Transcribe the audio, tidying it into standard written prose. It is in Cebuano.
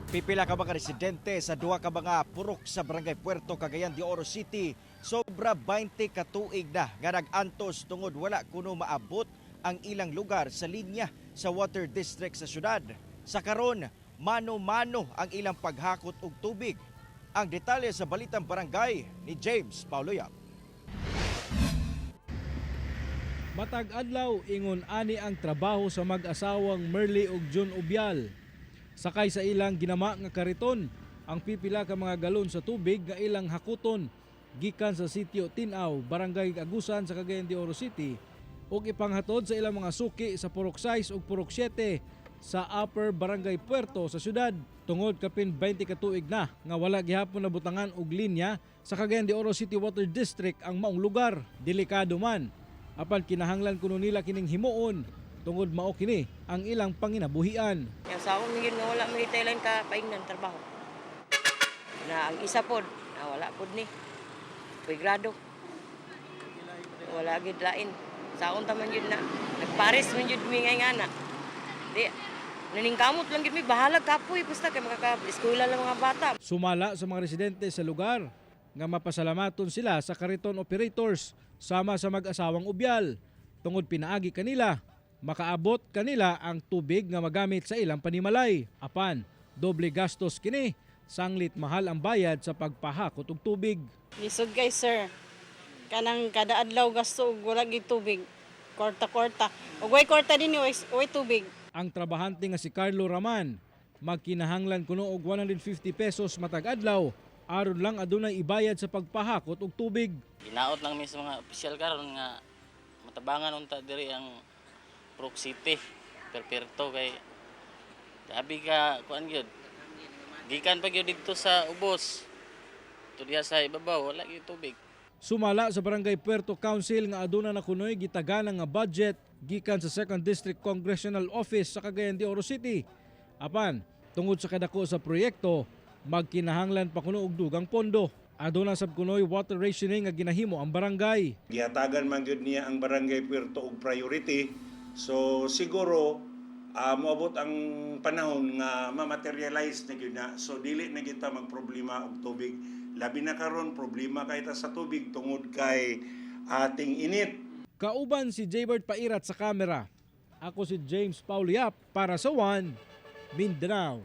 Pipila ka mga residente sa duha ka mga purok sa Barangay Puerto, Cagayan de Oro City, sobra 20 ka tuig na nga nag-antos tungod wala kuno maabot ang ilang lugar sa linya sa water district sa syudad. Sa karon, mano-mano ang ilang paghakot og tubig. Ang detalye sa Balitang Barangay ni James Paulo Yap. Matag adlaw, ingon ani ang trabaho sa mag-asawang Merly ug John Ubial. Sakay sa ilang ginama nga kariton ang pipila ka mga galon sa tubig nga ilang hakuton gikan sa sitio Tinaw, Barangay Agusan sa Cagayan de Oro City ug ipanghatod sa ilang mga suki sa Purok 6 ug Purok 7 sa Upper Barangay Puerto sa syudad, tungod kapin 20 ka tuig na nga wala gihapon nabutangan og linya sa Cagayan de Oro City Water District ang maong lugar. Delikado man, apan kinahanglan kuno nila kining himuon tungod mao kini ang ilang panginabuhian. Yang sa akong yun nga wala may Thailand ka paingnan trabaho. Na ang isa pod, na wala pod ni. Puy grado. Wala gid lain. Sa akong taman yun na nagpares man yun mi ngay nga na. Di naningkamot lang gid mi, bahalag kapoy, basta kay makaka-eskwela lang mga bata. Sumala sa mga residente sa lugar nga mapasalamaton sila sa kariton operators sama sa mag-asawang Ubyal tungod pinaagi kanila makaabot kanila ang tubig nga magamit sa ilang panimalay. Apan doble gastos kini, sanglit mahal ang bayad sa pagpahakot og tubig. Lisod kay, sir. Kanang kada adlaw gasto og wala gyud tubig. Kwarta-kwarta. Og way kwarta din, way tubig. Ang trabahante nga si Carlo Raman, magkinahanglan kuno og 150 pesos matag adlaw aron lang adunay ibayad sa pagpahakot og tubig. Ginaot lang mi sa mga opisyal karon nga matabangan unta diri ang Brook City perperto kay grabe ka kuan gyud. Gikan pa gyud didto sa ubos. To diha sa ibabaw wala gyud tubig. Sumala sa Barangay Puerto Council nga aduna na kunoy gitagana nga budget gikan sa 2nd District Congressional Office sa Cagayan de Oro City. Apan, tungod sa kadako sa proyekto, magkinahanglan pa kuno og dugang pondo. Aduna sab kunoy water rationing nga ginahimo ang barangay. Gihatagan man gyud niya ang Barangay Puerto og priority. So siguro moabot ang panahon nga ma-materialize na gyud na. So dili na kita magproblema og tubig. Labi na karon, problema kay ta sa tubig tungod kay ating init. Kauban si Jaybird Pairat sa kamera. Ako si James Paulo Yap para sa One Mindanao.